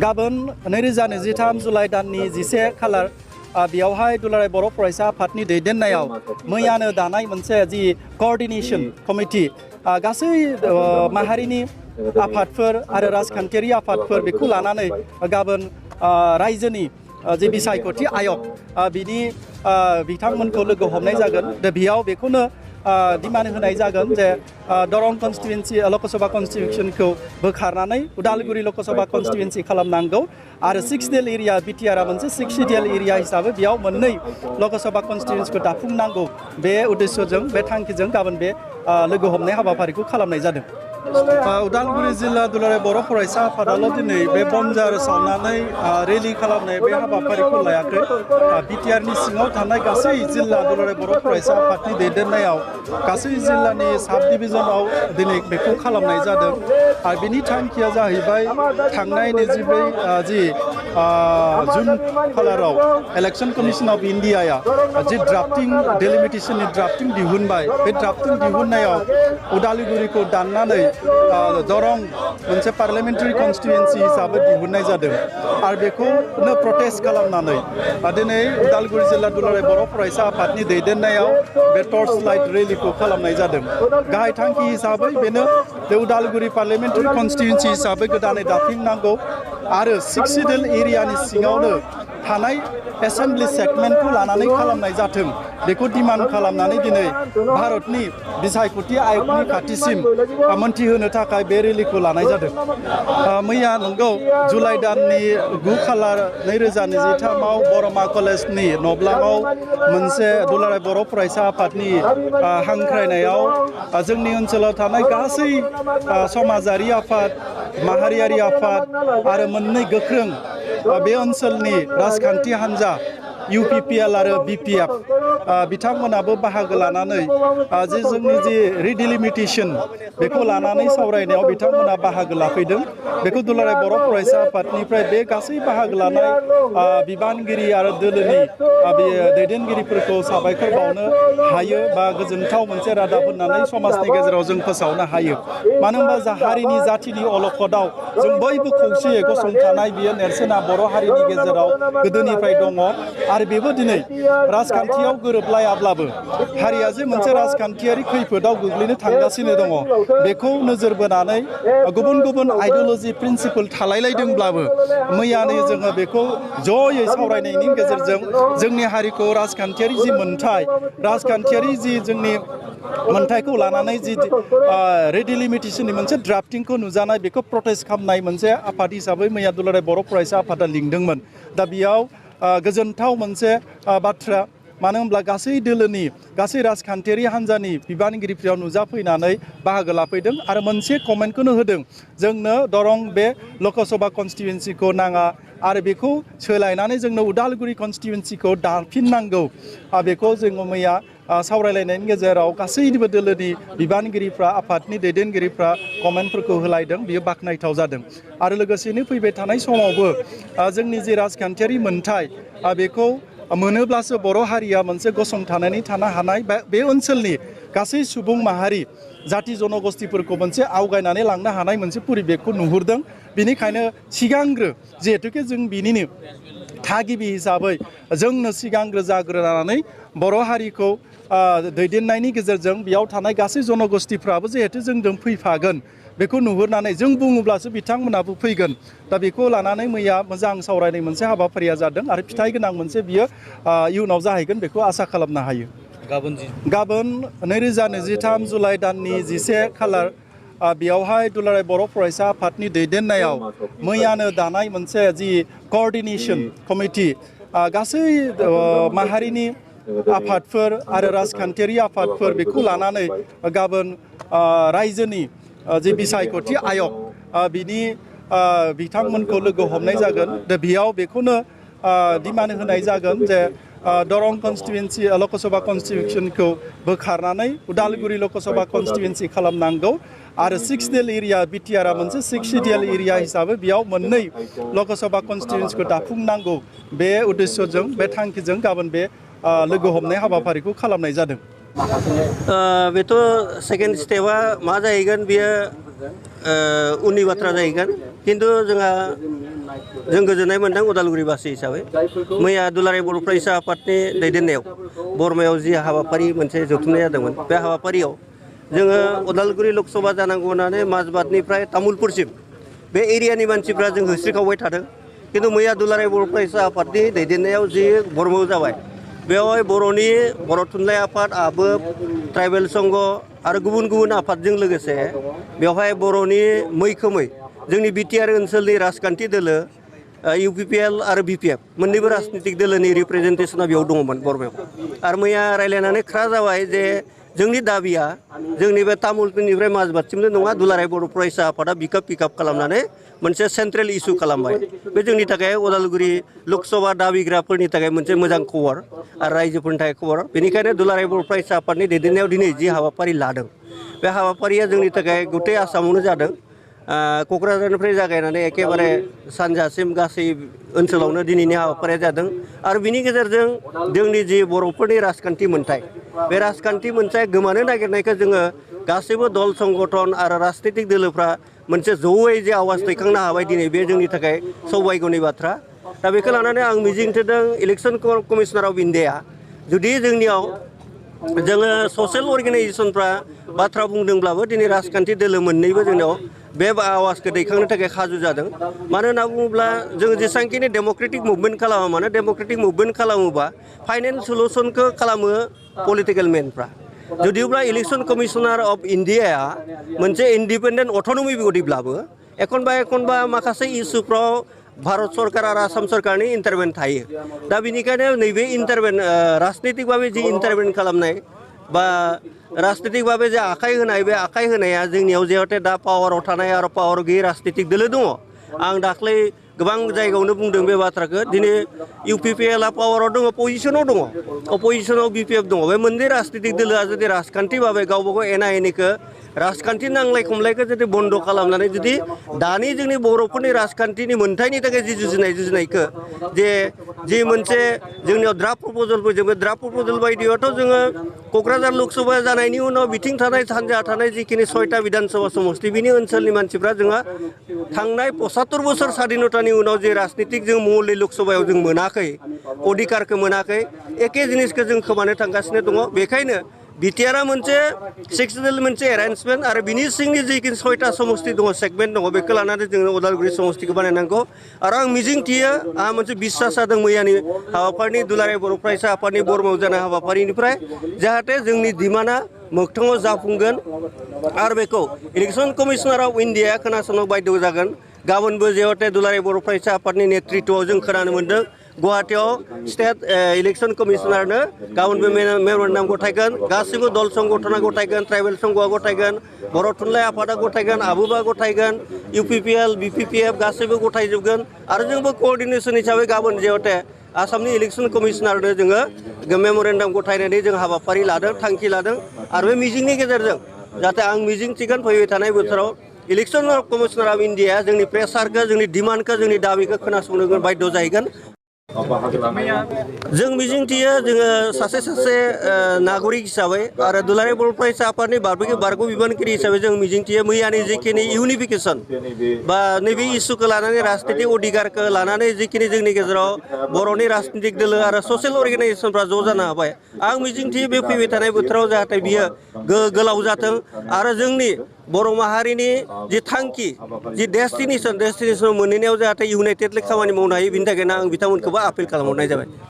गाबोन 2023 जुलाइ दाननि 11 खालार बेयावहाय दुलाराय बर' फरायसा आफादनि दैदेननायाव मैयानो दानाय मोनसे जि कोअर्डिनेशन कमिटि गासै माहारिनि आफादफोर आरो राजखान्थियारि आफादफोर बेखौ लानानै गाबोन रायजोनि जे बिसायख'थि आय'ग बिनि बिथांमोनखौ लोगो हमनाय जागोन दा बेयाव बेखौनो डिमान्ड होनाय जागोन जे दरं कन्स्टिटुएन्सि लक'सभा कन्स्टिटिउसनखौ बोखारनानै उदालगुरि लक'सभा कन्स्टिटुएन्सि खालामनांगौ आरो 6 डेल एरिया बिटिआरआ मोनसे 6 डेल एरिया हिसाबै बेयाव मोननै लक'सभा कन्स्टिटुएन्सिखौ दाफुंनांगौ बे उद्देश्यजों बे थांखिजों गाबोन बे लोगो हमनाय हाबाफारिखौ खालामनाय जादों। उदालगुरि जिल्ला दुलाराय बर' फरायसा आफादाल' दिनै बे बनजार सावनानै रेलि खालामनाय बे हाबाफारिखौ लायाखै बिटिआरनि सिङाव थानाय गासै जिल्ला दुलाराय बर' फरायसा आफादनि दैदेननायाव गासै जिल्लानि साब डिभिजनाव दिनै बेखौ खालामनाय जादों आरो बिनि थांखिया जाहैबाय थांनाय 24 जुन खालाराव इलेक्शन कमिशन अफ इन्डियाया जि ड्राफ्टिं डेलिमिटेशननि ड्राफ्टिं दिहुनबाय बे ड्राफ्टिं दिहुननायाव उदालगुरिखौ दाननानै दरं मोनसे पार्लियामेन्टारि कन्स्टिटुएन्सि हिसाबै दिहुननाय जादों आरो बेखौनो प्रटेस्ट खालामनानै दिनै उदालगुरि जिल्ला दुलाराय बर' फरायसा आफादनि दैदेननायाव बे टर्च लाइट रेलिखौ खालामनाय जादों। गाहाय थांखि हिसाबै बेनो बे उदालगुरि पार्लियामेन्टारि कन्स्टिटुएन्सि हिसाबै गोदानै दाफिननांगौ आरो 6 डेल एरियानि सिङावनो थानाय एसेम्बलि सेगमेन्टखौ लानानै खालामनाय जाथों बेखौ डिमान्ड खालामनानै दिनै भारतनि बिसायख'थि आय'गनि खाथिसिम मोनथिहोनो थाखाय बे रेलिखौ लानाय जादों। मैया नंगौ जुलाइ दाननि 9 खालार 2023आव बरमा कलेजनि नब्लाङाव मोनसे दुलाराय बर' फरायसा आफादनि हांख्रायनायाव जोंनि ओनसोलाव थानाय गासै समाजारि आफाद माहारियारि आफाद आरो मोननै गोख्रों बे ओनसोलनि राजखान्थि हान्जा UPPL आरो BPF बिथांमोनाबो बाहागो लानानै जे जोंनि जे रिडिलिमिटेशन बेखौ लानानै सावरायनायाव बिथांमोना बाहागो लाफैदों बेखौ दुलाराय बर' फरायसा आफादनिफ्राय बे गासै बाहागो लानाय बिबानगिरि आरो दोलोनि दैदेनगिरिफोरखौ साबायखर बावनो हायो बा गोजोनथाव मोनसे रादाब होननानै समाजनि गेजेराव जों फोसावनो हायो। मानो होनबा जा हारिनि जाथिनि अलखदाव जों बयबो खौसेयै गसंथानाय बियो नेरसोना बर' हारिनि गेजेराव गोदोनिफ्राय दङ आरो बेबो दिनै राजखान्थियाव गोरोबलायाब्लाबो हारिया जे मोनसे राजखान्थियारि खैफोदाव गोग्लैनो थांगासिनो दङ बेखौ नोजोर बोनानै गुबुन गुबुन आइडिय'लजि प्रिन्सिपल थालायलायदोंब्लाबो मैयानो जोङो बेखौ जयै सावरायनायनि गेजेरजों जोंनि हारिखौ राजखान्थियारि जि मोन्थाय राजखान्थियारि जि जोंनि मोन्थायखौ लानानै जि रिडिलिमिटेशननि मोनसे ड्राफ्टिंखौ नुजानाय बेखौ प्रटेस्ट खालामनाय मोनसे आफाद हिसाबै मैया दुलाराय बर' फरायसा आफादा लिंदोंमोन। दा बेयाव गोजोनथाव मोनसे बाथ्रा मानो होनब्ला गासै दोलोनि गासै राजखान्थियारि हान्जानि बिबानगिरिफोराव नुजाफैनानै बाहागो लाफैदों आरो मोनसे कमेन्टखौनो होदों जोंनो दरं बे लक'सभा कन्स्टिटुएन्सिखौ नाङा आरो बेखौ सोलायनानै जोंनो उदालगुरि कन्स्टिटुएन्सिखौ दाफिननांगौ बेखौ जोङो मैया सावरायलायनायनि गेजेराव गासैनिबो दोलोनि बिबानगिरिफ्रा आफादनि दैदेनगिरिफ्रा कमेन्टफोरखौ होलायदों बियो बाख्नायथाव जादों आरो लोगोसेनो फैबाय थानाय समावबो जोंनि जे राजखान्थियारि मोन्थाय बेखौ मोनोब्लासो बर' हारिया मोनसे गसंथानानै थानो हानाय बे ओनसोलनि गासै सुबुं माहारि जाति जनगोष्ठीफोरखौ मोनसे आवगायनानै लांनो हानाय मोनसे परिबेखखौ नुहुरदों। बेनिखायनो सिगांग्रो जिहेतुके जों बिनिनो थागिबि हिसाबै जोंनो सिगांग्रो जाग्रोनानै बर' हारिखौ दैदेननायनि गेजेरजों बेयाव थानाय गासै जनगोष्ठीफ्राबो जिहेतु जोंजों फैफागोन बेखौ नुहुरनानै जों बुङोब्लासो बिथांमोनाबो फैगोन। दा बेखौ लानानै मैया मोजां सावरायनाय मोनसे हाबाफारिया जादों आरो फिथाइ गोनां मोनसे बियो इयुनाव जाहैगोन बेखौ आसा खालामनो हायो। गाबोन 2023 जुलाइ दाननि 11 खालार बेयावहाय दुलाराय बर' फरायसा आफादनि दैदेननायाव मैयानो दानाय मोनसे जि कोअर्डिनेशन कमिटि गासै माहारिनि आफादफोर आरो राजखान्थियारि आफादफोर बेखौ लानानै गाबोन रायजोनि जे बिसायख'थि आय'ग बिनि बिथांमोनखौ लोगो हमनाय जागोन दा बेयाव बेखौनो डिमान्ड होनाय जागोन जे दरं कन्स्टिटुवेन्सि लक'सभा कन्स्टिटिउसनखौ बोखारनानै उदालगुरि लक'सभा कन्स्टिटुवेन्सि खालामनांगौ आरो 6 डेल एरिया बिटिआरआ मोनसे 6 सिडिएल एरिया हिसाबै बेयाव मोननै लक'सभा कन्स्टिटुवेन्सिखौ दाफुंनांगौ बे उद्देश्यजों बे थांखिजों गाबोन बे लोगो हमनाय हाबाफारिखौ खालामनाय जादों। बेथ' सेकेन्ड स्टेपआ मा जाहैगोन बेयो उननि बाथ्रा जाहैगोन खिन्थु जों गोजोननाय मोनदों उदालगुरिबासि हिसाबै मैया दुलाराय बर' फरायसा आफादनि दैदेननायाव बरमायाव जि हाबाफारि मोनसे जथुमनाय जादोंमोन बे हाबाफारियाव जोङो उदालगुरि लकसभा जानांगौ होननानै माजबादनिफ्राय तामुलपुरसिम बे एरियानि मानसिफ्रा जों होस्रिखावबाय थादों खिन्थु मैया दुलाराय बर' फरायसा आफादनि दैदेननायाव जि बरमायाव जाबाय बेवहाय बर'नि बर' थुनलाइ आफाद आबोब ट्राइबेल संघ आरो गुबुन गुबुन आफादजों लोगोसे बेवहाय बर'नि मैखोमै जोंनि बिटिआर ओनसोलनि राजखान्थि दोलो इउपिपिएल आरो बिपिएफ मोन्नैबो राजनीतिक दोलोनि रिप्रेजेन्टेसना बेयाव दङमोन बरमायाव आरो मैया रायलायनानै ख्रा जाबाय जे जोंनि दाबिया जोंनि बे तामुलपुरनिफ्राय माजबादसिमल' नङा दुलाराय बर' फरायसा आफादा पिकआप खालामनानै मोनसे सेन्ट्रेल इस्यु खालामबाय बे जोंनि थाखाय उदालगुरि लकसभा दाबिग्राफोरनि थाखाय मोनसे मोजां खबर आरो रायजोफोरनि थाखाय खबर बेनिखायनो दुलाराय बर' फरायसा आफादनि दैदेननायाव दिनै जि हाबाफारि लादों बे हाबाफारिया जोंनि थाखाय गथै आसामावनो जादों क'क्राझारनिफ्राय जागायनानै एखेबारे सानजासिम गासै ओनसोलावनो दिनैनि हाबाफारिया जादों आरो बिनि गेजेरजों जोंनि जि बर'फोरनि राजखान्थि मोन्थाय बे राजखान्थि मोन्थाय गोमानो नागिरनायखौ जोङो गासैबो दल संगठन आरो राजनीतिक दोलोफ्रा मोनसे जयै जे आवाज दैखांनो हाबाय दिनै बे जोंनि थाखाय सौभाग्यनि बाथ्रा दा बेखौ लानानै आं मिजिंथिदों इलेक्सन कमिशनार अफ इन्डिया जुदि जोंनियाव जोङो ससियेल अर्गेनाइजेसनफ्रा बाथ्रा बुंदोंब्लाबो दिनै राजखान्थि दोलो मोन्नैबो जोंनाव बे आवाजखौ दैखांनो थाखाय खाजु जादों मानो होनना बुङोब्ला जों जेसेबांखिनि डेम'क्रेटिक मुभमेन्ट खालामा मानो डेम'क्रेटिक मुभमेन्ट खालामोबा फाइनेल सलुसनखौ खालामो पलिटिकेल मेनफ्रा जुदिब्ला इलेक्सन कमिशनार अफ इन्डियाया मोनसे इन्डिपेन्डेन्ट अट'नमि बडिब्लाबो एखनबा माखासे इस्युफ्राव भारत सरकार आरो आसाम सरकारनि इन्टारभेन्ट थायो दा बेनिखायनो नैबे राजनीतिक भाबै जि इन्टारभेन्ट खालामनाय बा राजनीतिक भाबै जे आखाइ होनाय बे आखाइ होनाया जोंनियाव जिहेतु दा पावाराव थानाय आरो पावार गैयै राजनीतिक दोलो दङ आं दाख्लै गोबां जायगायावनो बुंदों बे बाथ्राखौ दिनै इउपिपिएलआ पावाराव दङ पजिशनाव दङ अपोजिशनाव बिपिएफ दङ बे मोननै राजनीतिक दोलोआ जुदि राजखान्थि भाबै गावबा गाव एना एनिखौ राजखान्थि नांलाय खमलायखौ जुदि बन्द' खालामनानै जुदि दानि जोंनि बर'फोरनि राजखान्थिनि मोन्थायनि थाखाय जि जुजिनायखौ जे मोनसे जोंनियाव ड्राफ्ट प्रप'जेलबो जों बे ड्राफ्ट प्रप'जेल बायदियावथ' जोङो क'क्राझार लकसभा जानायनि उनाव बिथिं थानाय सानजा थानाय जिखिनि 6टा बिधानसभा समष्टि बिनि ओनसोलनि मानसिफ्रा जोंहा थांनाय 75 बोसोर स्वाधीनतानि उनाव जे राजनीतिक जों महलै लकसभायाव जों मोनाखै अधिकारखौ मोनाखै एखे जिनिसखौ जों खोमानो थांगासिनो दङ बेखायनो बिटिआरआ मोनसे 6 डेल मोनसे एरेन्जमेन्ट आरो बिनि सिंनि जिखिनि 6टा समष्टि दङ सेगमेन्ट दङ बेखौ लानानै जोङो उदालगुरि समष्टिखौ बानायनांगौ आरो आं मिजिंथियो आंहा मोनसे बिश्वास जादों मैयानि हाबाफारिनि दुलाराय बर' फरायसा आफादनि बरमायाव जानाय हाबाफारिनिफ्राय जाहाथे जोंनि डिमान्डआ मोगथाङाव जाफुंगोन आरो बेखौ इलेक्सन कमिशनार अफ इन्डियाया खोनासंनो बाध्य जागोन गाबोनबो जिहेतु दुलाराय बर' फरायसा आफादनि नेतृत्वआव जों खोनानो मोन्दों गुवाहाटीयाव स्टेट इलेक्सन कमिशनारनो गाबोनबो मेम'रेन्डाम गथायगोन गासैबो दल संगठना गथायगोन ट्राइबेल संघआ गथायगोन बर' थुनलाइ आफादा गथायगोन आबोबा गथायगोन इउपिपिएल बिपिपिएफ गासैबो गथायजोबगोन आरो जोंबो क'अर्डिनेसन हिसाबै गाबोन जिहेतु आसामनि इलेक्सन कमिशनारनो जोङो मेम'रेन्डाम गथायनानै जों हाबाफारि लादों थांखि लादों आरो बे मिजिंनि गेजेरजों जाहाथे आं मिजिंथिगोन फैबाय थानाय बोथोराव इलेक्सन कमिशनार अफ इन्डिया जोंनि प्रेसारखौ जोंनि डिमान्डखौ जोंनि दाबिखौ खोनासंनो बाध्य जाहैगोन जों मिजिंथियो जोङो सासे नागरिक हिसाबै आरो दुलाराय बर' फरायसा आफादनि बारग' बिबानगिरि हिसाबै जों मिजिंथियो मैयानि जिखिनि इउनिफिकेसन बा नैबे इस्युखौ लानानै राजनीतिक अधिकारखौ लानानै जिखिनि जोंनि गेजेराव बर'नि राजनीतिक दोलो आरो ससियेल अर्गेनाइजेसनफ्रा ज' जानो हाबाय आं मिजिंथियो बे फैबाय थानाय बोथोराव जाहाथे बियो गोलाव जाथों आरो जोंनि बर' माहारिनि जि थांखि जि डेस्टिनेसन मोनहैनायाव जाहाथे इउनाइटेडलि खामानि मावनो हायो बिनि थाखायनो आं बिथांमोनखौबो आपिल खालामहरनाय जाबाय।